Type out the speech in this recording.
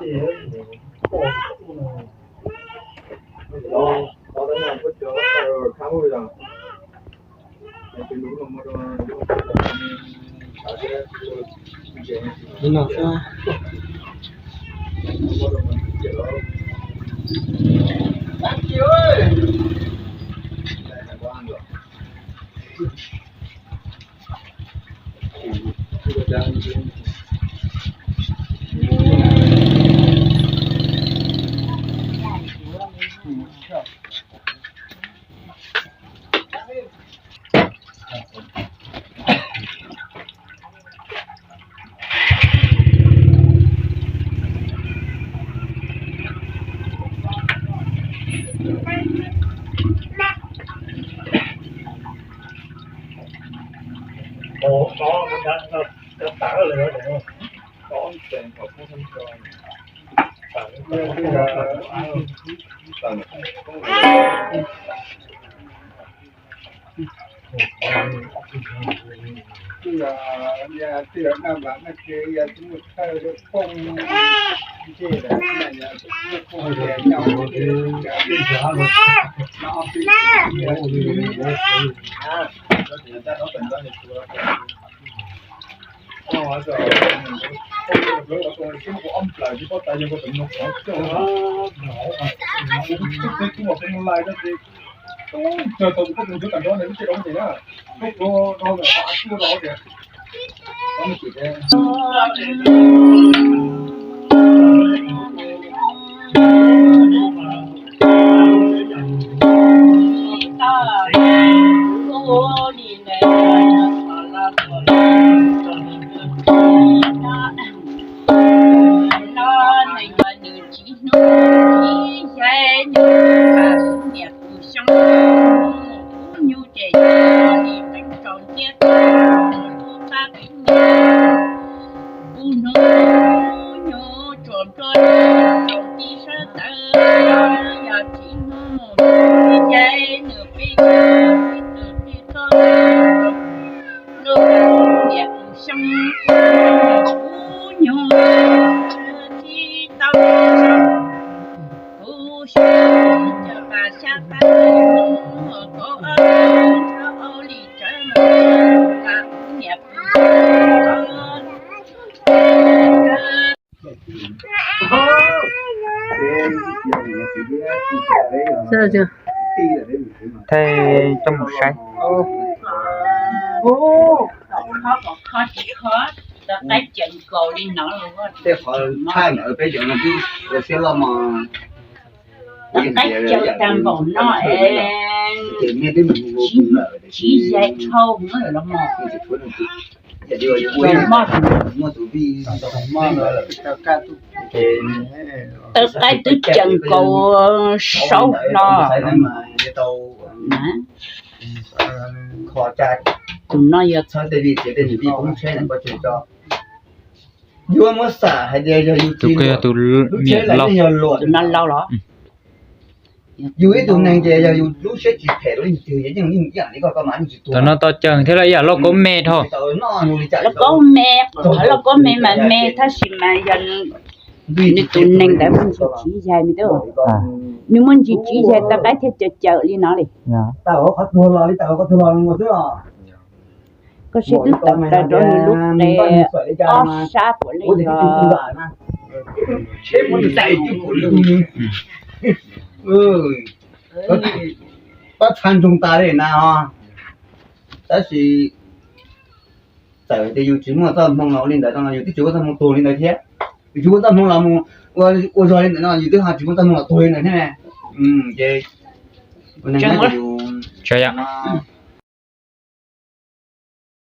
Nws tsis hnub tsis yaig nws, niam kuv xyoo, kuv nyuj ces li teeb tsaus ntiab, kuv pab kuv niam, kuv hnub nyoog tsuas nrog nws tsaus nti sab tawv, yog tsis hnub yaig nws peb tus peb txoj, niam kuv xyoo, kuv nyuj tsis tau, kuv xyoo cov pas xyab pas, kuv ua kov ua ntshav ua li tsawv, kuv niam kuv xyoo. Thaij coj mus saib. Tej qhov tshaj ntawd peb cov no twb ua siab loj mog. Qaib caw tag npaum no es tsis yaig dhau los mog. Tawv qaib twb caw nkaus saub hlo. Tus no yog, yuav muab xam hais tias yog yus tsis lub siab los yeej yog luam. Tus no laus los? Yus ib tug neeg ces yog yus lub siab tsis phem rau leej twg ces yeej ib yam li koj, koj mas yeej tsis tuag. Tam no tau ceem thiab los ib yam lauj kaub me dhau. Lauj kaub me, qhov lauj kaub me mas me tab sis mas yog nws tus neeg ntawd muaj ntsis tsis yaig me tub. Nws muaj ntsis tsis yaig tau qaib thiaj caw caw li no li. Koj siab twb tawm plaws rau nws lub qe ob sab puav leej yog tsheb muab nws txais twb kuv li. Pab txha ntsoog tas li na. Tab sis txawm tias yus tsis muaj txoj hmoo los ua li ntawd no yus twb tsis muaj txoj hmoo tuag li ntawd thiab. Yus tsis muaj txoj hmoo los mus ua zog li ntawd no yus twb ho tsis muaj txoj hmoo los tuag li ntawd thiab. Ces ua neeg yus